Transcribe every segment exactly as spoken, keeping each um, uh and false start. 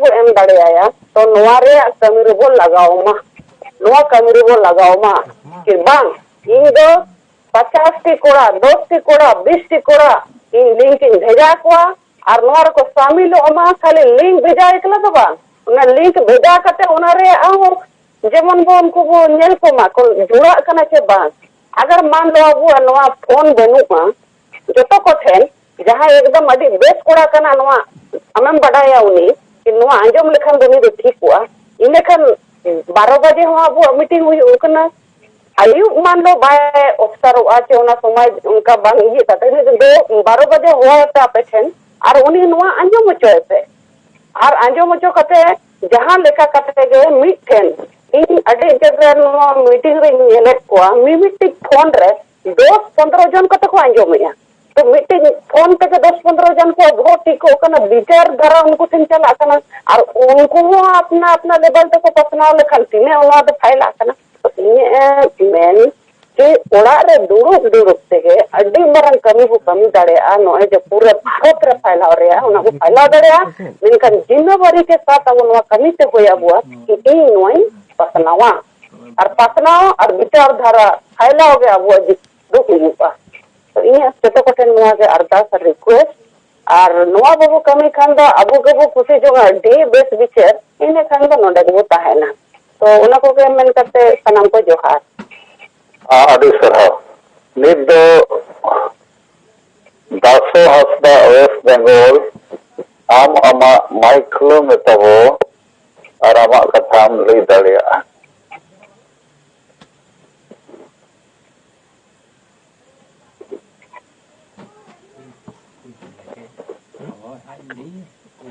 ᱵᱚ ᱮᱢ ᱫᱟᱲᱮᱭᱟᱭᱟ, ᱛᱚ ᱱᱚᱣᱟ ᱨᱮᱭᱟᱜ ᱠᱟᱹᱢᱤ ᱨᱮᱵᱚ ᱞᱟᱜᱟᱣ ᱢᱟ, ᱱᱚᱣᱟ ᱠᱟᱹᱢᱤ ᱨᱮᱵᱚ ᱞᱟᱜᱟᱣ ᱢᱟ᱾ ᱠᱤ ᱵᱟᱝ, ᱤᱧ ᱫᱚ ᱯᱚᱪᱟᱥ ᱴᱤ ᱠᱚᱲᱟ, ᱫᱚᱥ ᱴᱤ ᱠᱚᱲᱟ, ᱵᱤᱥ ᱴᱤ ᱠᱚᱲᱟ ᱤᱧ ᱞᱤᱝᱠ ᱤᱧ ᱵᱷᱮᱡᱟ ᱠᱚᱣᱟ ᱟᱨ ᱱᱚᱣᱟ ᱨᱮᱠᱚ ᱥᱟᱢᱤᱞᱚᱜ ᱢᱟ᱾ ᱠᱷᱟᱹᱞᱤ ᱞᱤᱝᱠ ᱵᱷᱮᱡᱟ ᱮᱠᱞᱟ ᱫᱚ ᱵᱟᱝ, ᱚᱱᱟ ᱞᱤᱝᱠ ᱵᱷᱮᱡᱟ ᱠᱟᱛᱮ ᱚᱱᱟ ᱨᱮᱭᱟᱜ ᱦᱚᱸ ᱡᱮᱢᱚᱱ ᱵᱚ ᱩᱱᱠᱩ ᱵᱚ ᱧᱮᱞ ᱠᱚᱢᱟ ᱠᱚ ᱡᱩᱲᱟᱜ ᱠᱟᱱᱟ ᱪᱮ ᱵᱟᱝ᱾ ᱟᱜᱟᱨ ᱢᱟᱱ ᱞᱚ ᱟᱵᱚᱣᱟᱜ ᱱᱚᱣᱟ ᱯᱷᱳᱱ ᱵᱟᱹᱱᱩᱜᱼᱟ, ᱡᱚᱛᱚ ᱠᱚ ᱴᱷᱮᱱ ᱡᱟᱦᱟᱸᱭ ᱮᱠᱫᱚᱢ ᱟᱹᱰᱤ ᱵᱮᱥ ᱠᱚᱲᱟ ᱠᱟᱱᱟ, ᱱᱚᱣᱟ ᱟᱢᱮᱢ ᱵᱟᱰᱟᱭᱟ ᱩᱱᱤ, ᱡᱮ ᱱᱚᱣᱟ ᱟᱸᱡᱚᱢ ᱞᱮᱠᱷᱟᱱ ᱫᱚ ᱩᱱᱤ ᱫᱚ ᱴᱷᱤᱠᱚᱜᱼᱟ᱾ ᱤᱱᱟᱹᱠᱷᱟᱱ ᱵᱟᱨᱚ ᱵᱟᱡᱮ ᱦᱚᱸ ᱟᱵᱚᱣᱟᱜ ᱢᱤᱴᱤᱝ ᱦᱩᱭᱩᱜ ᱠᱟᱱᱟ, ᱟᱹᱭᱩᱵ ᱢᱟᱱ ᱫᱚ ᱵᱟᱭ ᱚᱯᱥᱟᱨᱚᱜᱼᱟ ᱪᱮ ᱚᱱᱟ ᱥᱚᱢᱚᱭ ᱚᱱᱠᱟ ᱵᱟᱝ ᱤᱭᱟᱹ ᱠᱟᱛᱮ ᱩᱱᱤ ᱫᱚ ᱵᱟᱨᱚ ᱵᱟᱡᱮ ᱦᱚᱦᱚᱭ ᱯᱮ ᱟᱯᱮ ᱴᱷᱮᱱ ᱟᱨ ᱩᱱᱤ ᱱᱚᱣᱟ ᱟᱸᱡᱚᱢ ᱦᱚᱪᱚᱭ ᱯᱮ᱾ ᱟᱨ ᱟᱸᱡᱚᱢ ᱦᱚᱪᱚ ᱠᱟᱛᱮ ᱡᱟᱦᱟᱸ ᱞᱮᱠᱟ ᱠᱟᱛᱮ ᱜᱮ ᱢᱤᱫᱴᱷᱮᱱ, ᱤᱧ ᱟᱹᱰᱤ ᱡᱟᱭᱜᱟ ᱱᱚᱣᱟ ᱢᱤᱴᱤᱝ ᱨᱮᱧ ᱧᱮᱞᱮᱫ ᱠᱚᱣᱟ, ᱢᱤᱢᱤᱫᱴᱤᱡ ᱯᱷᱳᱱ ᱨᱮ ᱫᱚᱥ ᱯᱚᱱᱫᱽᱨᱚ ᱡᱚᱱ ᱠᱟᱛᱮ ᱠᱚ ᱟᱸᱡᱚᱢᱮᱜᱼᱟ᱾ ᱛᱚ ᱢᱤᱫᱴᱤᱡ ᱯᱷᱳᱱ ᱛᱮᱜᱮ ᱫᱚᱥ ᱯᱚᱱᱫᱽᱨᱚ ᱡᱚᱱ ᱠᱚ ᱵᱚᱦᱚᱜ ᱴᱷᱤᱠᱚᱜ ᱠᱟᱱᱟ, ᱵᱤᱪᱟᱨ ᱫᱷᱟᱨᱟ ᱩᱱᱠᱩ ᱴᱷᱮᱱ ᱪᱟᱞᱟᱜ ᱠᱟᱱᱟ᱾ ᱟᱨ ᱩᱱᱠᱩ ᱦᱚᱸ ᱟᱯᱱᱟ ᱟᱯᱱᱟ ᱞᱮᱵᱮᱞ ᱛᱮᱠᱚ ᱯᱟᱥᱱᱟᱣ ᱞᱮᱠᱷᱟᱱ ᱛᱤᱱᱟᱹᱜ ᱚᱱᱟ ᱫᱚ ᱯᱷᱟᱭᱞᱟᱜ ᱠᱟᱱᱟ᱾ ᱛᱚ ᱤᱧᱟᱹᱜ ᱢᱮᱱ ᱡᱮ ᱚᱲᱟᱜ ᱨᱮ ᱫᱩᱲᱩᱵ ᱫᱩᱲᱩᱵ ᱛᱮᱜᱮ ᱟᱹᱰᱤ ᱢᱟᱨᱟᱝ ᱠᱟᱹᱢᱤ ᱵᱚ ᱠᱟᱹᱢᱤ ᱫᱟᱲᱮᱭᱟᱜᱼᱟ᱾ ᱱᱚᱜᱼᱚᱭ ᱡᱮ ᱯᱩᱨᱟᱹ ᱵᱷᱟᱨᱚᱛ ᱨᱮ ᱯᱷᱟᱭᱞᱟᱣ ᱨᱮᱭᱟᱜ, ᱚᱱᱟ ᱵᱚ ᱯᱷᱟᱭᱞᱟᱣ ᱫᱟᱲᱮᱭᱟᱜᱼᱟ᱾ ᱢᱮᱱᱠᱷᱟᱱ ᱡᱤᱢᱢᱟᱹᱵᱟᱨᱤ ᱠᱮ ᱥᱟᱛ ᱟᱵᱚ ᱱᱚᱣᱟ ᱠᱟᱹᱢᱤ ᱛᱮ ᱦᱩᱭ ᱟᱵᱚᱣᱟ ᱠᱤ ᱤᱧ ᱱᱚᱣᱟᱧ ᱯᱟᱥᱱᱟᱣᱟ᱾ ᱟᱨ ᱯᱟᱥᱱᱟᱣ ᱟᱨ ᱵᱤᱪᱟᱨ ᱫᱷᱟᱨᱟ ᱯᱷᱟᱭᱞᱟᱣ ᱜᱮ ᱟᱵᱚᱣᱟᱜ ᱡᱤ-, ᱫᱩᱠ ᱦᱩᱭᱩᱜᱼᱟ᱾ ᱛᱚ ᱤᱧᱟᱹᱜ ᱡᱚᱛᱚ ᱠᱚᱴᱷᱮᱱ ᱱᱚᱣᱟ ᱜᱮ ᱟᱨᱫᱟᱥ ᱟᱨ ᱨᱤᱠᱩᱭᱮᱥᱴ, ᱟᱨ ᱱᱚᱣᱟ ᱵᱟᱵᱚ ᱠᱟᱹᱢᱤ ᱠᱷᱟᱱ ᱫᱚ ᱟᱵᱚ ᱜᱮᱵᱚ ᱠᱩᱥᱤ ᱡᱚᱝᱟ, ᱟᱹᱰᱤ ᱵᱮᱥ ᱵᱤᱪᱟᱹᱨ, ᱤᱱᱟᱹ ᱠᱷᱟᱱ ᱫᱚ ᱱᱚᱰᱮ ᱜᱮᱵᱚ ᱛᱟᱦᱮᱱᱟ᱾ ᱛᱚ ᱚᱱᱟ ᱠᱚᱜᱮ ᱢᱮᱱ ᱠᱟᱛᱮ ᱥᱟᱱᱟᱢ ᱠᱚ ᱡᱚᱦᱟᱨ᱾ ᱟ-, ᱟᱹᱰᱤ ᱥᱟᱨᱦᱟᱣ᱾ ᱱᱤᱛ ᱫᱚ ᱫᱟᱥᱚ ᱦᱟᱸᱥᱫᱟ, ᱳᱭᱮᱥᱴ ᱵᱮᱝᱜᱚᱞ, ᱟᱢ ᱟᱢᱟᱜ ᱢᱟᱭᱤᱠ ᱠᱷᱩᱞᱟᱹᱣ ᱢᱮ ᱛᱟᱵᱚ ᱟᱨ ᱟᱢᱟᱜ ᱠᱟᱛᱷᱟᱢ ᱞᱟᱹᱭ ᱫᱟᱲᱮᱭᱟᱜᱼᱟ᱾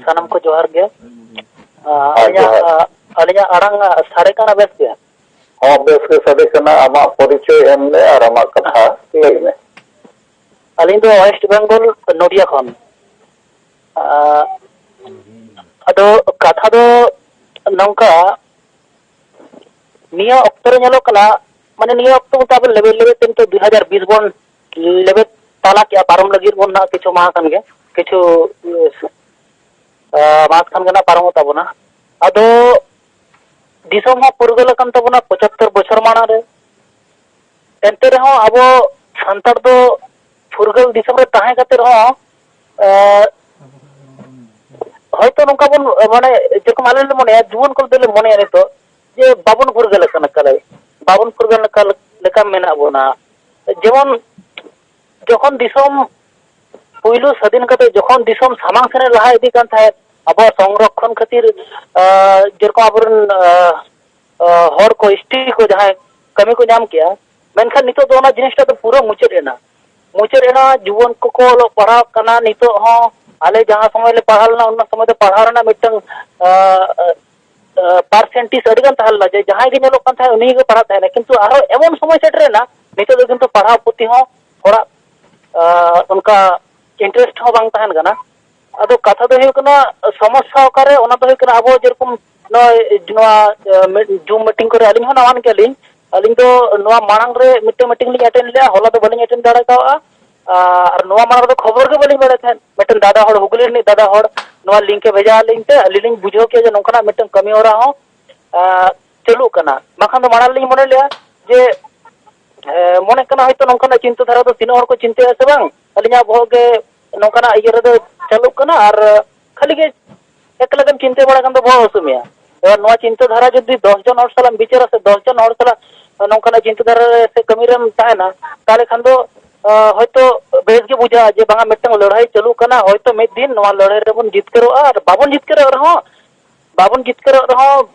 ᱥᱟᱱᱟᱢ ᱠᱚ ᱡᱚᱦᱟᱨ ᱜᱮ᱾ ᱟ, ᱦᱮᱸ, ᱟᱹᱞᱤᱧᱟᱜ, ᱡᱚᱦᱟᱨ᱾ ᱟ, ᱟᱹᱞᱤᱧᱟᱜ ᱟᱲᱟᱝ, ᱟ, ᱥᱟᱰᱮ ᱠᱟᱱᱟ ᱵᱮᱥ ᱜᱮ? ᱦᱚᱸ, ᱵᱮᱥ ᱜᱮ ᱥᱟᱰᱮ ᱠᱟᱱᱟ᱾ ᱟᱢᱟᱜ ᱯᱚᱨᱤᱪᱚᱭ ᱮᱢ ᱢᱮ ᱟᱨ ᱟᱢᱟᱜ ᱠᱟᱛᱷᱟ ᱞᱟᱹᱭ ᱢᱮ᱾ ᱟᱹᱞᱤᱧ ᱫᱚ ᱳᱭᱮᱥᱴ ᱵᱮᱝᱜᱚᱞ, ᱱᱚᱫᱤᱭᱟ ᱠᱷᱚᱱ᱾ ᱟ, ᱟᱫᱚ ᱠᱟᱛᱷᱟ ᱫᱚ ᱱᱚᱝᱠᱟ, ᱱᱤᱭᱟᱹ ᱚᱠᱛᱚ ᱨᱮ ᱧᱮᱞᱚᱜ ᱠᱟᱱᱟ, ᱢᱟᱱᱮ ᱱᱤᱭᱟᱹ ᱚᱠᱛᱚ ᱢᱚᱛᱚ ᱟᱵᱚ ᱞᱮᱵᱮᱫ ᱞᱮᱵᱮᱫ ᱛᱮ ᱱᱤᱛᱚᱜ ᱫᱩ ᱦᱟᱡᱟᱨ ᱵᱤᱥ ᱵᱚᱱ ᱞᱮᱵᱮᱫ ᱛᱟᱞᱟ ᱠᱮᱜᱼᱟ, ᱯᱟᱨᱚᱢ ᱞᱟᱹᱜᱤᱫ ᱵᱚᱱ ᱱᱟᱜ ᱠᱤᱪᱷᱩ ᱢᱟᱦᱟ ᱠᱷᱟᱱ ᱜᱮ, ᱠᱤᱪᱷᱩ, ᱤᱭᱟᱹ, ᱢᱟᱥ ᱠᱷᱟᱱ ᱜᱮ ᱱᱟᱜ ᱯᱟᱨᱚᱢᱚᱜ ᱛᱟᱵᱚᱱᱟ᱾ ᱟᱫᱚ ᱫᱤᱥᱚᱢ ᱦᱚᱸ ᱯᱷᱩᱨᱜᱟᱹᱞ ᱟᱠᱟᱱ ᱛᱟᱵᱚᱱᱟ ᱯᱚᱸᱪᱟᱛᱛᱚᱨ ᱵᱚᱪᱷᱚᱨ ᱢᱟᱲᱟᱝ ᱨᱮ᱾ ᱮᱱᱛᱮ ᱨᱮᱦᱚᱸ ᱟᱵᱚ ᱥᱟᱱᱛᱟᱲ ᱫᱚ ᱯᱷᱩᱨᱜᱟᱹᱞ ᱫᱤᱥᱚᱢ ᱨᱮ ᱛᱟᱦᱮᱸ ᱠᱟᱛᱮ ᱨᱮᱦᱚᱸ, ᱮ, ᱦᱚᱭᱛᱚ ᱱᱚᱝᱠᱟ ᱵᱚᱱ, ᱢᱟᱱᱮ, ᱡᱮᱨᱚᱠᱚᱢ ᱟᱞᱮ ᱞᱮ ᱢᱚᱱᱮᱭᱟ, ᱡᱩᱣᱟᱹᱱ ᱠᱚ ᱫᱚᱞᱮ ᱢᱚᱱᱮᱭᱟ ᱱᱤᱛᱚᱜ ᱡᱮ ᱵᱟᱵᱚᱱ ᱯᱷᱩᱨᱜᱟᱹᱞ ᱟᱠᱟᱱᱟ, ᱚᱠᱟ ᱞᱮ-, ᱵᱟᱵᱚᱱ ᱯᱷᱩᱨᱜᱟᱹᱞ ᱟᱠᱟᱱ ᱞᱮᱠᱟ ᱢᱮᱱᱟᱜ ᱵᱚᱱᱟ᱾ ᱡᱮᱢᱚᱱ ᱡᱚᱠᱷᱚᱱ ᱫᱤᱥᱚᱢ ᱯᱩᱭᱞᱩ ᱥᱟᱹᱫᱷᱤᱱ ᱠᱟᱛᱮ ᱡᱚᱠᱷᱚᱱ ᱫᱤᱥᱚᱢ ᱥᱟᱢᱟᱝ ᱥᱮᱱ ᱮ ᱞᱟᱦᱟ ᱤᱫᱤ ᱠᱟᱱ ᱛᱟᱦᱮᱸᱫ, ᱟᱵᱚᱣᱟᱜ ᱥᱚᱝᱨᱚᱠᱷᱚᱱ ᱠᱷᱟᱹᱛᱤᱨ, ᱟ, ᱡᱮᱨᱚᱠᱚᱢ ᱟᱵᱚᱨᱮᱱ, ᱟ, ᱟ, ᱦᱚᱲ ᱠᱚ, ᱮᱥ ᱴᱤ ᱠᱚ ᱡᱟᱦᱟᱸᱭ ᱠᱟᱹᱢᱤ ᱠᱚ ᱧᱟᱢ ᱠᱮᱜᱼᱟ, ᱢᱮᱱᱠᱷᱟᱱ ᱱᱤᱛᱚᱜ ᱫᱚ ᱚᱱᱟ ᱡᱤᱱᱤᱥᱴᱟ ᱫᱚ ᱯᱩᱨᱟᱹ ᱢᱩᱪᱟᱹᱫ ᱮᱱᱟ᱾ ᱢᱩᱪᱟᱹᱫ ᱮᱱᱟ, ᱡᱩᱣᱟᱹᱱ ᱠᱚᱠᱚ ᱚᱞᱚᱜ ᱯᱟᱲᱦᱟᱜ ᱠᱟᱱᱟ ᱱᱤᱛᱚᱜ ᱦᱚᱸ᱾ ᱟᱞᱮ ᱡᱟᱦᱟᱸ ᱥᱚᱢᱚᱭ ᱞᱮ ᱯᱟᱲᱦᱟᱣ ᱞᱮᱱᱟ, ᱚᱱᱟ ᱥᱚᱢᱚᱭ ᱫᱚ ᱯᱟᱲᱦᱟᱣ ᱨᱮᱱᱟᱜ ᱢᱤᱫᱴᱟᱝ, ᱟ, ᱟ, ᱯᱟᱨᱥᱮᱱᱴᱮᱡᱽ ᱟᱹᱰᱤ ᱜᱟᱱ ᱛᱟᱦᱮᱸ ᱞᱮᱱᱟ, ᱡᱮ ᱡᱟᱦᱟᱸᱭ ᱜᱮ ᱧᱮᱞᱚᱜ ᱠᱟᱱ ᱛᱟᱦᱮᱸᱫ ᱩᱱᱤ ᱜᱮᱠᱚ ᱯᱟᱲᱦᱟᱜ ᱛᱟᱦᱮᱱᱟ, ᱠᱤᱱᱛᱩ ᱟᱨᱦᱚᱸ ᱮᱢᱚᱱ ᱥᱚᱢᱚᱭ ᱥᱮᱴᱮᱨᱮᱱᱟ, ᱱᱤᱛᱚᱜ ᱫᱚ ᱠᱤᱱᱛᱩ ᱯᱟᱲᱦᱟᱣ ᱯᱩᱛᱷᱤ ᱦᱚᱸ ᱦᱚᱲᱟᱜ, ᱟ, ᱚᱱᱠᱟ ᱤᱱᱴᱟᱨᱮᱥᱴ ᱦᱚᱸ ᱵᱟᱝ ᱛᱟᱦᱮᱱ ᱠᱟᱱᱟ᱾ ᱟᱫᱚ ᱠᱟᱛᱷᱟ ᱫᱚ ᱦᱩᱭᱩᱜ ᱠᱟᱱᱟ, ᱥᱚᱢᱚᱥᱥᱟ ᱚᱠᱟᱨᱮ, ᱚᱱᱟ ᱫᱚ ᱦᱩᱭᱩᱜ ᱠᱟᱱᱟ ᱟᱵᱚ ᱡᱮᱨᱚᱠᱚᱢ ᱱᱚᱜᱼᱚᱭ ᱱᱚᱣᱟ, ᱟ, ᱢᱤᱫ ᱡᱩᱢ ᱢᱤᱴᱤᱝ ᱠᱚᱨᱮ ᱟᱹᱞᱤᱧ ᱦᱚᱸ ᱱᱟᱣᱟᱱ ᱜᱮᱭᱟᱞᱤᱧ᱾ ᱟᱹᱞᱤᱧ ᱫᱚ ᱱᱚᱣᱟ ᱢᱟᱲᱟᱝ ᱨᱮ ᱢᱤᱫᱴᱟᱝ ᱢᱤᱴᱤᱝ ᱞᱤᱧ ᱮᱴᱮᱱᱰ ᱞᱮᱫᱼᱟ, ᱦᱚᱞᱟ ᱫᱚ ᱵᱟᱹᱞᱤᱧ ᱮᱴᱮᱱᱰ ᱫᱟᱲᱮ ᱠᱟᱣᱜᱼᱟ᱾ ᱟᱨ ᱱᱚᱣᱟ ᱢᱟᱲᱟᱝ ᱨᱮᱫᱚ ᱠᱷᱚᱵᱚᱨ ᱜᱮ ᱵᱟᱹᱞᱤᱧ ᱵᱟᱲᱟᱭ ᱛᱟᱦᱮᱸᱫ᱾ ᱢᱤᱫᱴᱮᱱ ᱫᱟᱫᱟ ᱦᱚᱲ, ᱦᱩᱜᱽᱞᱤ ᱨᱤᱱᱤᱡ ᱫᱟᱫᱟ ᱦᱚᱲ ᱱᱚᱣᱟ ᱞᱤᱝᱠ ᱮ ᱵᱷᱮᱡᱟ ᱟᱹᱞᱤᱧ ᱛᱮ, ᱟᱹᱞᱤᱧ ᱞᱤᱧ ᱵᱩᱡᱷᱟᱹᱣ ᱠᱮᱫᱟ ᱡᱮ ᱱᱚᱝᱠᱟᱱᱟᱜ ᱢᱤᱫᱴᱟᱝ ᱠᱟᱹᱢᱤ ᱦᱚᱨᱟ ᱦᱚᱸ, ᱟ, ᱪᱟᱹᱞᱩᱜ ᱠᱟᱱᱟ᱾ ᱵᱟᱝᱠᱷᱟᱱ ᱫᱚ ᱢᱟᱲᱟᱝ ᱨᱮᱞᱤᱧ ᱢᱚᱱᱮ ᱞᱮᱫᱼᱟ ᱡᱮ, ᱮ, ᱢᱚᱱᱮᱜ ᱠᱟᱱᱟ ᱦᱚᱭᱛᱳ ᱱᱚᱝᱠᱟᱱᱟᱜ ᱪᱤᱱᱛᱟᱹ ᱫᱷᱟᱨᱟ ᱫᱚ ᱛᱤᱱᱟᱹᱜ ᱦᱚᱲ ᱠᱚ ᱪᱤᱱᱛᱟᱹᱭᱟ ᱥᱮ ᱵᱟᱝ, ᱟᱹᱞᱤᱧᱟᱜ ᱵᱚᱦᱚᱜ ᱜᱮ ᱱᱚᱝᱠᱟᱱᱟᱜ ᱤᱭᱟᱹ ᱨᱮᱫᱚ ᱪᱟᱹᱞᱩᱜ ᱠᱟᱱᱟ ᱟᱨ ᱠᱷᱟᱹᱞᱤ ᱜᱮ ᱮᱠᱞᱟ ᱜᱮᱢ ᱪᱤᱱᱛᱟᱹ ᱵᱟᱲᱟ ᱠᱷᱟᱱ ᱫᱚ ᱵᱚᱦᱚᱜ ᱦᱟᱹᱥᱩ ᱢᱮᱭᱟ᱾ ᱮᱵᱟᱨ ᱱᱚᱣᱟ ᱪᱤᱱᱛᱟᱹ ᱫᱷᱟᱨᱟ ᱡᱩᱫᱤ ᱫᱚᱥ ᱡᱚᱱ ᱦᱚᱲ ᱥᱟᱞᱟᱜ ᱮᱢ ᱵᱤᱪᱟᱹᱨᱟ ᱥᱮ ᱫᱚᱥ ᱡᱚᱱ ᱦᱚᱲ ᱥᱟᱞᱟᱜ ᱱᱚᱝᱠᱟᱱᱟᱜ ᱪᱤᱱᱛᱟᱹ ᱫᱷᱟᱨᱟ ᱨᱮ ᱥᱮ ᱠᱟᱹᱢᱤ ᱨᱮᱢ ᱛᱟᱦᱮᱱᱟ, ᱛᱟᱦᱚᱞᱮ ᱠᱷᱟᱱ ᱫᱚ, ᱟ, ᱦᱚᱭᱛᱳ ᱵᱮᱥ ᱜᱮ ᱵᱩᱡᱷᱟᱹᱜᱼᱟ ᱡᱮ ᱵᱟᱝᱟ ᱢᱤᱫᱴᱟᱝ ᱞᱟᱹᱲᱦᱟᱹᱭ ᱪᱟᱹᱞᱩᱜ ᱠᱟᱱᱟ, ᱦᱚᱭᱛᱳ ᱢᱤᱫ ᱫᱤᱱ ᱱᱚᱣᱟ ᱞᱟᱹᱲᱦᱟᱹᱭ ᱨᱮᱵᱚᱱ ᱡᱤᱛᱠᱟᱹᱨᱚᱜᱼᱟ, ᱟᱨ ᱵᱟᱵᱚᱱ ᱡᱤᱛᱠᱟᱹᱨᱚᱜ ᱨᱮᱦᱚᱸ, ᱵᱟᱵᱚᱱ ᱡᱤᱛᱠᱟᱹᱨᱚᱜ ᱨᱮᱦᱚᱸ,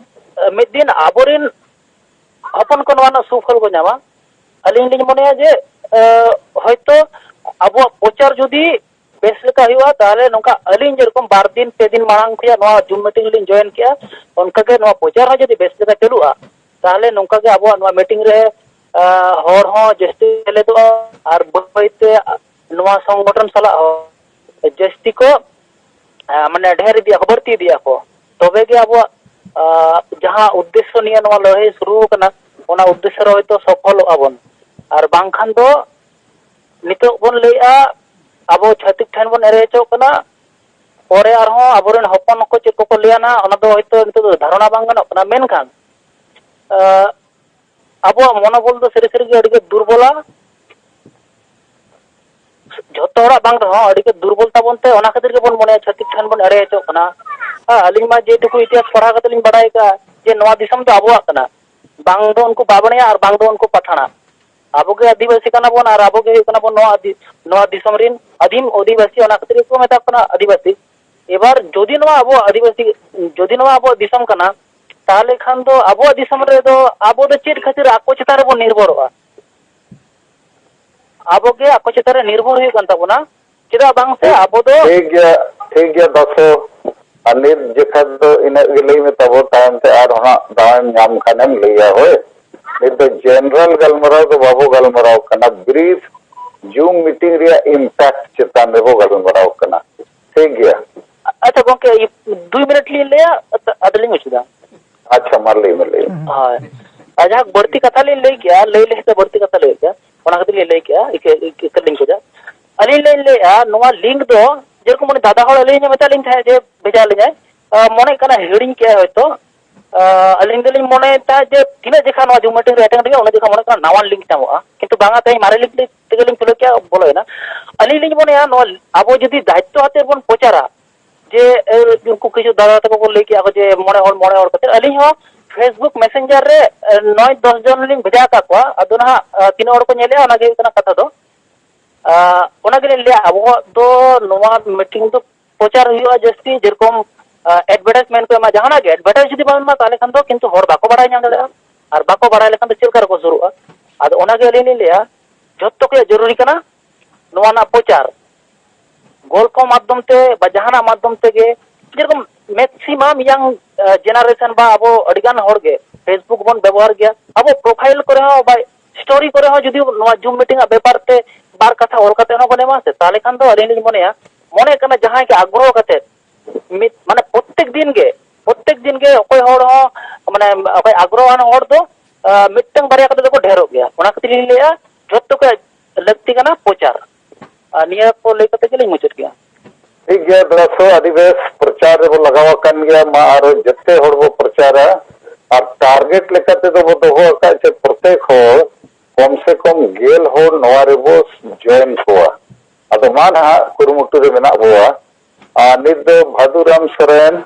ᱢᱤᱫ ᱫᱤᱱ ᱟᱵᱚᱨᱮᱱ ᱦᱚᱯᱚᱱ ᱠᱚ ᱱᱚᱣᱟ ᱨᱮᱱᱟᱜ ᱥᱩᱯᱷᱚᱞ ᱠᱚ ᱧᱟᱢᱟ᱾ ᱟᱹᱞᱤᱧ ᱞᱤᱧ ᱢᱚᱱᱮᱭᱟ ᱡᱮ, ᱮ, ᱦᱚᱭᱛᱳ ᱟᱵᱚᱣᱟᱜ ᱯᱨᱚᱪᱟᱨ ᱡᱩᱫᱤ ᱵᱮᱥ ᱞᱮᱠᱟ ᱦᱩᱭᱩᱜᱼᱟ, ᱛᱟᱦᱚᱞᱮ ᱱᱚᱝᱠᱟ ᱟᱹᱞᱤᱧ ᱡᱮᱨᱚᱠᱚᱢ ᱵᱟᱨ ᱫᱤᱱ, ᱯᱮ ᱫᱤᱱ ᱢᱟᱲᱟᱝ ᱠᱷᱚᱱᱟᱜ ᱱᱚᱣᱟ ᱡᱩᱢ ᱢᱤᱴᱤᱝ ᱨᱮᱞᱤᱧ ᱡᱚᱭᱮᱱ ᱠᱮᱜᱼᱟ, ᱚᱱᱠᱟᱜᱮ ᱱᱚᱣᱟ ᱯᱨᱚᱪᱟᱨ ᱦᱚᱸ ᱡᱩᱫᱤ ᱵᱮᱥ ᱞᱮᱠᱟ ᱪᱟᱹᱞᱩᱜᱼᱟ, ᱛᱟᱦᱚᱞᱮ ᱱᱚᱝᱠᱟᱜᱮ ᱟᱵᱚᱣᱟᱜ ᱱᱚᱣᱟ ᱢᱤᱴᱤᱝ ᱨᱮ, ᱟ, ᱦᱚᱲ ᱦᱚᱸ ᱡᱟᱹᱥᱛᱤ ᱥᱮᱞᱮᱫᱚᱜᱼᱟ ᱟᱨ ᱵᱟᱹᱭ ᱵᱟᱹᱭᱛᱮ ᱱᱚᱣᱟ ᱥᱚᱝᱜᱚᱴᱷᱚᱱ ᱥᱟᱞᱟᱜ ᱦᱚᱸ ᱡᱟᱹᱥᱛᱤ ᱠᱚ, ᱟ, ᱢᱟᱱᱮ ᱰᱷᱮᱨ ᱤᱫᱤᱜ ᱟᱠᱚ, ᱵᱟᱹᱲᱛᱤ ᱤᱫᱤᱜ ᱟᱠᱚ᱾ ᱛᱚᱵᱮ ᱜᱮ ᱟᱵᱚᱣᱟᱜ, ᱟ, ᱡᱟᱦᱟᱸ ᱩᱫᱽᱫᱮᱥᱥᱚ ᱱᱤᱭᱮ ᱱᱚᱣᱟ ᱞᱟᱹᱲᱦᱟᱹᱭ ᱥᱩᱨᱩ ᱟᱠᱟᱱᱟ, ᱚᱱᱟ ᱩᱫᱽᱫᱮᱥᱥᱚ ᱨᱮ ᱦᱚᱭᱛᱳ ᱥᱚᱯᱷᱚᱞᱚᱜ ᱟᱵᱚᱱ᱾ ᱟᱨ ᱵᱟᱝᱠᱷᱟᱱ ᱫᱚ ᱱᱤᱛᱚᱜ ᱵᱚᱱ ᱞᱟᱹᱭᱮᱜᱼᱟ, ᱟᱵᱚ ᱪᱷᱟᱹᱛᱤᱠ ᱴᱷᱮᱱ ᱵᱚᱱ ᱮᱲᱮ ᱦᱚᱪᱚᱜ ᱠᱟᱱᱟ, ᱯᱚᱨᱮ ᱟᱨᱦᱚᱸ ᱟᱵᱚᱨᱮᱱ ᱦᱚᱯᱚᱱ ᱠᱚ ᱪᱮᱫ ᱠᱚᱠᱚ ᱞᱟᱹᱭᱟ ᱱᱟᱦᱟᱜ, ᱚᱱᱟ ᱫᱚ ᱦᱚᱭᱛᱳ ᱱᱤᱛᱚᱜ ᱫᱚ ᱫᱷᱟᱨᱚᱱᱟ ᱵᱟᱝ ᱜᱟᱱᱚᱜ ᱠᱟᱱᱟ᱾ ᱢᱮᱱᱠᱷᱟᱱ, ᱟᱸ, ᱟᱵᱚᱣᱟᱜ ᱢᱚᱱᱳᱵᱚᱞ ᱫᱚ ᱥᱟᱹᱨᱤ ᱥᱟᱹᱨᱤ ᱜᱮ ᱟᱹᱰᱤ ᱜᱮ ᱫᱩᱨᱵᱚᱞᱟ᱾ ᱡᱷᱚᱛᱚ ᱦᱚᱲᱟᱜ ᱵᱟᱝ ᱨᱮᱦᱚᱸ ᱟᱹᱰᱤ ᱜᱮ ᱫᱩᱨᱵᱚᱞ ᱛᱟᱵᱚᱱ ᱛᱮ, ᱚᱱᱟ ᱠᱷᱟᱹᱛᱤᱨ ᱜᱮᱵᱚᱱ ᱢᱚᱱᱮᱭᱟ ᱪᱷᱟᱹᱛᱤᱠ ᱴᱷᱮᱱ ᱵᱚᱱ ᱮᱲᱮ ᱦᱚᱪᱚᱜ ᱠᱟᱱᱟ᱾ ᱦᱮᱸ, ᱟᱹᱞᱤᱧ ᱢᱟ ᱡᱮᱴᱩᱠᱩ ᱤᱛᱤᱦᱟᱥ ᱯᱟᱲᱦᱟᱣ ᱠᱟᱛᱮ ᱞᱤᱧ ᱵᱟᱲᱟᱭ ᱟᱠᱟᱫᱼᱟ ᱡᱮ ᱱᱚᱣᱟ ᱫᱤᱥᱚᱢ ᱫᱚ ᱟᱵᱚᱣᱟᱜ ᱠᱟᱱᱟ, ᱵᱟᱝ ᱫᱚ ᱩᱱᱠᱩ ᱵᱟᱵᱽᱲᱮᱭᱟ ᱟᱨ ᱵᱟᱝ ᱫᱚ ᱩᱱᱠᱩ ᱯᱟᱴᱷᱟᱬᱟ᱾ ᱟᱵᱚ ᱜᱮ ᱟᱹᱫᱤᱵᱟᱹᱥᱤ ᱠᱟᱱᱟ ᱵᱚᱱ ᱟᱨ ᱟᱵᱚ ᱜᱮ ᱦᱩᱭᱩᱜ ᱠᱟᱱᱟ ᱵᱚᱱ ᱱᱚᱣᱟ ᱟᱹᱫᱤ-, ᱱᱚᱣᱟ ᱫᱤᱥᱚᱢ ᱨᱤᱱ ᱟᱹᱫᱤᱢ ᱚᱫᱷᱤᱵᱟᱹᱥᱤ, ᱚᱱᱟ ᱠᱷᱟᱹᱛᱤᱨ ᱜᱮᱠᱚ ᱢᱮᱛᱟ ᱠᱚ ᱠᱟᱱᱟ ᱟᱹᱫᱤᱵᱟᱹᱥᱤ᱾ ᱮᱵᱟᱨ ᱡᱩᱫᱤ ᱱᱚᱣᱟ ᱟᱵᱚᱣᱟᱜ ᱟᱹᱫᱤᱵᱟᱹᱥᱤ, ᱡᱩᱫᱤ ᱱᱚᱣᱟ ᱟᱵᱚᱣᱟᱜ ᱫᱤᱥᱚᱢ ᱠᱟᱱᱟ, ᱛᱟᱦᱚᱞᱮ ᱠᱷᱟᱱ ᱫᱚ ᱟᱵᱚᱣᱟᱜ ᱫᱤᱥᱚᱢ ᱨᱮᱫᱚ ᱟᱵᱚ ᱫᱚ ᱪᱮᱫ ᱠᱷᱟᱹᱛᱤᱨ ᱟᱠᱚ ᱪᱮᱛᱟᱱ ᱨᱮᱵᱚᱱ ᱱᱤᱨᱵᱷᱚᱨᱚᱜᱼᱟ? ᱟᱵᱚ ᱜᱮ ᱟᱠᱚ ᱪᱮᱛᱟᱱ ᱨᱮ ᱱᱤᱨᱵᱷᱚᱨ ᱦᱩᱭᱩᱜ ᱠᱟᱱ ᱛᱟᱵᱚᱱᱟ᱾ ᱪᱮᱫᱟᱜ ᱵᱟᱝ ᱥᱮ ᱴᱷᱤᱠ, ᱟᱵᱚ ᱫᱚ ᱴᱷᱤᱠ ᱜᱮᱭᱟ, ᱴᱷᱤᱠ ᱜᱮᱭᱟ ᱫᱟᱥᱚ᱾ ᱟᱨ ᱱᱤᱛ ᱡᱚᱠᱷᱟ ᱫᱚ ᱤᱱᱟᱹᱜ ᱜᱮ ᱞᱟᱹᱭ ᱢᱮ ᱛᱟᱵᱚ, ᱛᱟᱭᱚᱢ ᱛᱮ ᱟᱨᱦᱚᱸ ᱦᱟᱸᱜ ᱫᱟᱣᱮᱢ ᱧᱟᱢ ᱠᱷᱟᱱᱮᱢ ᱞᱟᱹᱭᱟ, ᱦᱳᱭ᱾ ᱱᱤᱛ ᱫᱚ ᱡᱮᱱᱟᱨᱟᱞ ᱜᱟᱞᱢᱟᱨᱟᱣ ᱫᱚ ᱵᱟᱵᱚ ᱜᱟᱞᱢᱟᱨᱟᱣ ᱠᱟᱱᱟ, ᱵᱨᱤᱯ ᱡᱩᱢ ᱢᱤᱴᱤᱝ ᱨᱮᱭᱟᱜ ᱤᱢᱯᱮᱠᱴ ᱪᱮᱛᱟᱱ ᱨᱮᱵᱚ ᱜᱟᱞᱢᱟᱨᱟᱣ ᱠᱟᱱᱟ, ᱴᱷᱤᱠ ᱜᱮᱭᱟ? ᱟᱪᱪᱷᱟ ᱜᱚᱝᱠᱮ, ᱤᱭᱟᱹ, ᱫᱩᱭ ᱢᱤᱱᱤᱴ ᱞᱤᱧ ᱞᱟᱹᱭᱟ, ᱟᱫᱚ ᱞᱤᱧ ᱢᱩᱪᱟᱹᱫᱟ᱾ ᱟᱪᱪᱷᱟ, ᱢᱟ ᱞᱟᱹᱭ ᱢᱮ, ᱞᱟᱹᱭ ᱢᱮ᱾ ᱦᱳᱭ᱾ ᱟᱨ ᱡᱟᱦᱟᱸ ᱵᱟᱹᱲᱛᱤ ᱠᱟᱛᱷᱟ ᱞᱤᱧ ᱞᱟᱹᱭ ᱠᱮᱜᱼᱟ, ᱞᱟᱹᱭ ᱞᱟᱹᱭ ᱛᱮ ᱵᱟᱹᱲᱛᱤ ᱠᱟᱛᱷᱟ ᱞᱟᱹᱭ ᱠᱮᱜᱼᱟ, ᱚᱱᱟ ᱠᱷᱟᱹᱛᱤᱨ ᱞᱤᱧ ᱞᱟᱹᱭ ᱠᱮᱜᱼᱟ, ᱤᱠᱟᱹ, ᱤᱠᱟᱹ, ᱤᱠᱟᱹ ᱞᱤᱧ ᱠᱷᱚᱡᱟ᱾ ᱟᱹᱞᱤᱧ ᱞᱤᱧ ᱞᱟᱹᱭᱮᱜᱼᱟ, ᱱᱚᱣᱟ ᱞᱤᱝᱠ ᱫᱚ ᱡᱮᱨᱚᱠᱚᱢ ᱩᱱᱤ ᱫᱟᱫᱟ ᱦᱚᱲ ᱟᱹᱞᱤᱧ ᱮ ᱢᱮᱛᱟᱜ ᱞᱤᱧ ᱛᱟᱦᱮᱸᱫ ᱡᱮ ᱵᱷᱮᱡᱟ ᱞᱤᱧᱟᱭ, ᱟ, ᱢᱚᱱᱮᱜ ᱠᱟᱱᱟ ᱦᱤᱲᱤᱧ ᱠᱮᱜᱼᱟᱭ ᱦᱚᱭᱛᱳ᱾ ᱟ, ᱟᱹᱞᱤᱧ ᱫᱚᱞᱤᱧ ᱢᱚᱱᱮᱭᱮᱫ ᱛᱟᱦᱮᱸᱫ ᱡᱮ ᱛᱤᱱᱟᱹᱜ ᱡᱚᱠᱷᱟ ᱱᱚᱣᱟ ᱡᱩᱢ ᱢᱤᱴᱤᱝ ᱨᱮ ᱮᱴᱮᱱᱰ ᱦᱩᱭᱩᱜᱼᱟ, ᱩᱱᱟᱹᱜ ᱡᱚᱠᱷᱟ ᱢᱚᱱᱮ ᱠᱟᱱᱟ ᱱᱟᱣᱟ ᱞᱤᱝᱠ ᱧᱟᱢᱚᱜᱼᱟ, ᱠᱤᱱᱛᱩ ᱵᱟᱝᱟ, ᱛᱮᱦᱮᱧ ᱢᱟᱨᱮ ᱞᱤᱝᱠ ᱛᱮᱜᱮ ᱞᱤᱧ ᱠᱷᱩᱞᱟᱹᱣ ᱠᱮᱜᱼᱟ, ᱵᱚᱞᱚᱭᱮᱱᱟ᱾ ᱟᱹᱞᱤᱧ ᱞᱤᱧ ᱢᱚᱱᱮᱭᱟ, ᱱᱚᱣᱟ ᱟᱵᱚ ᱡᱩᱫᱤ ᱫᱟᱭᱤᱛᱛᱚ ᱟᱛᱮ ᱵᱚᱱ ᱯᱨᱚᱪᱟᱨᱟ, ᱡᱮ, ᱮ, ᱩᱱᱠᱩ ᱠᱤᱪᱷᱩ ᱫᱟᱫᱟ ᱛᱟᱠᱚ ᱠᱚ ᱞᱟᱹᱭ ᱠᱮᱜᱼᱟ ᱠᱚ ᱡᱮ ᱢᱚᱬᱮ ᱦᱚᱲ, ᱢᱚᱬᱮ ᱦᱚᱲ ᱠᱟᱛᱮ, ᱟᱹᱞᱤᱧ ᱦᱚᱸ Facebook Messenger ᱨᱮ, ᱮ, ᱱᱚᱭ ᱫᱚᱥ ᱡᱚᱱ ᱞᱤᱧ ᱵᱷᱮᱡᱟ ᱟᱠᱟᱫ ᱠᱚᱣᱟ᱾ ᱟᱫᱚ ᱱᱟᱦᱟᱜ, ᱮ, ᱛᱤᱱᱟᱹᱜ ᱦᱚᱲ ᱠᱚ ᱧᱮᱞᱮᱜᱼᱟ, ᱚᱱᱟ ᱜᱮ ᱦᱩᱭᱩᱜ ᱠᱟᱱᱟ ᱠᱟᱛᱷᱟ ᱫᱚ᱾ ᱟ, ᱚᱱᱟ ᱜᱮᱞᱤᱧ ᱞᱟᱹᱭᱟ, ᱟᱵᱚᱣᱟᱜ ᱫᱚ ᱱᱚᱣᱟ ᱢᱤᱴᱤᱝ ᱫᱚ ᱯᱨᱚᱪᱟᱨ ᱦᱩᱭᱩᱜᱼᱟ ᱡᱟᱹᱥᱛᱤ, ᱡᱮᱨᱚᱠᱚᱢ, ᱟ, ᱮᱰᱵᱷᱟᱨᱴᱟᱭᱤᱡᱽᱢᱮᱱᱴ ᱠᱚ ᱮᱢᱟ, ᱡᱟᱦᱟᱱᱟᱜ ᱜᱮ ᱮᱰᱵᱷᱟᱨᱴᱟᱭᱤᱡᱽ ᱡᱩᱫᱤ ᱵᱟᱢ ᱮᱢᱟ, ᱛᱟᱦᱚᱞᱮ ᱠᱷᱟᱱ ᱫᱚ ᱠᱤᱱᱛᱩ ᱦᱚᱲ ᱵᱟᱠᱚ ᱵᱟᱲᱟᱭ ᱧᱟᱢ ᱫᱟᱲᱮᱭᱟᱜᱼᱟ, ᱟᱨ ᱵᱟᱠᱚ ᱵᱟᱲᱟᱭ ᱞᱮᱠᱷᱟᱱ ᱫᱚ ᱪᱮᱫ ᱞᱮᱠᱟ ᱨᱮᱠᱚ ᱥᱩᱨᱩᱜᱼᱟ? ᱟᱫᱚ ᱚᱱᱟ ᱜᱮ ᱟᱹᱞᱤᱧ ᱞᱤᱧ ᱞᱟᱹᱭᱟ, ᱡᱷᱚᱛᱚ ᱠᱷᱚᱱᱟᱜ ᱡᱚᱨᱩᱨᱤ ᱠᱟᱱᱟ ᱱᱚᱣᱟ ᱨᱮᱱᱟᱜ ᱯᱨᱚᱪᱟᱨ᱾ ᱜᱚᱞᱯᱷᱚ ᱢᱟᱫᱽᱫᱷᱚᱢ ᱛᱮ ᱵᱟ ᱡᱟᱦᱟᱱᱟᱜ ᱢᱟᱫᱽᱫᱷᱚᱢ ᱛᱮᱜᱮ, ᱡᱮᱨᱚᱠᱚᱢ ᱢᱮᱠᱥᱤᱢᱟᱢ ᱭᱟᱝ ᱡᱮᱱᱟᱨᱮᱥᱚᱱ ᱵᱟ ᱟᱵᱚ ᱟᱹᱰᱤᱜᱟᱱ ᱦᱚᱲ ᱜᱮ Facebook ᱵᱚᱱ ᱵᱮᱵᱚᱦᱟᱨ ᱜᱮᱭᱟ᱾ ᱟᱵᱚ ᱯᱨᱚᱯᱷᱟᱭᱤᱞ ᱠᱚᱨᱮ ᱦᱚᱸ ᱵᱟ ᱥᱴᱳᱨᱤ ᱠᱚᱨᱮ ᱦᱚᱸ ᱡᱩᱫᱤ ᱱᱚᱣᱟ ᱡᱩᱢ ᱢᱤᱴᱤᱝ ᱟᱜ ᱵᱮᱯᱟᱨ ᱛᱮ ᱵᱟᱨ ᱠᱟᱛᱷᱟ ᱚᱞ ᱠᱟᱛᱮ ᱦᱚᱸ ᱵᱚᱱ ᱮᱢᱟ ᱥᱮ, ᱛᱟᱦᱚᱞᱮ ᱠᱷᱟᱱ ᱫᱚ ᱟᱹᱞᱤᱧ ᱞᱤᱧ ᱢᱚᱱᱮᱭᱟ, ᱢᱚᱱᱮ ᱠᱟᱱᱟ ᱡᱟᱦᱟᱸᱭ ᱜᱮ ᱟᱜᱽᱨᱚᱦᱚ ᱠᱟᱛᱮ ᱢᱤᱫ, ᱢᱟᱱᱮ, ᱯᱨᱚᱛᱮᱠ ᱫᱤᱱ ᱜᱮ, ᱯᱨᱚᱛᱮᱠ ᱫᱤᱱ ᱜᱮ ᱚᱠᱚᱭ ᱦᱚᱲ ᱦᱚᱸ, ᱢᱟᱱᱮ, ᱚᱠᱚᱭ ᱟᱜᱽᱨᱚᱦᱟᱱ ᱦᱚᱲ ᱫᱚ, ᱟ, ᱢᱤᱫᱴᱟᱝ ᱵᱟᱨᱭᱟ ᱠᱟᱛᱮ ᱫᱚᱠᱚ ᱰᱷᱮᱨᱚᱜ ᱜᱮᱭᱟ᱾ ᱚᱱᱟ ᱠᱷᱟᱹᱛᱤᱨ ᱞᱤᱧ ᱞᱟᱹᱭᱟ, ᱡᱷᱚᱛᱚ ᱠᱷᱚᱱ ᱞᱟᱹᱠᱛᱤ ᱠᱟᱱᱟ ᱯᱨᱚᱪᱟᱨ᱾ ᱟᱨ ᱱᱤᱭᱟᱹ ᱠᱚ ᱞᱟᱹᱭ ᱠᱟᱛᱮ ᱜᱮᱞᱤᱧ ᱢᱩᱪᱟᱹᱫ ᱠᱮᱜᱼᱟ᱾ ᱴᱷᱤᱠ ᱜᱮᱭᱟ, ᱫᱟᱫᱟ ᱥᱳ, ᱟᱹᱰᱤ ᱵᱮᱥ, ᱯᱨᱚᱪᱟᱨ ᱨᱮᱵᱚ ᱞᱟᱜᱟᱣ ᱟᱠᱟᱱ ᱜᱮᱭᱟ᱾ ᱢᱟ ᱟᱨᱚ ᱡᱮᱛᱮ ᱦᱚᱲ ᱵᱚ ᱯᱨᱚᱪᱟᱨᱟ᱾ ᱟᱨ ᱴᱟᱨᱜᱮᱴ ᱞᱮᱠᱟ ᱛᱮᱫᱚ ᱵᱚ ᱫᱚᱦᱚ ᱟᱠᱟᱫ ᱡᱮ ᱯᱨᱚᱛᱮᱠ ᱦᱚᱲ ᱠᱚᱢ ᱥᱮ ᱠᱚᱢ ᱜᱮᱞ ᱦᱚᱲ ᱱᱚᱣᱟ ᱨᱮᱵᱚ ᱡᱚᱭᱮᱱ ᱠᱚᱣᱟ᱾ ᱟᱫᱚ ᱢᱟ ᱱᱟᱦᱟᱜ ᱠᱩᱨᱩᱢᱩᱴᱩ ᱨᱮ ᱢᱮᱱᱟᱜ ᱵᱚᱣᱟ᱾ ᱟᱨ ᱱᱤᱛ ᱫᱚ ᱵᱷᱟᱫᱩᱨᱟᱢ ᱥᱚᱨᱮᱱ,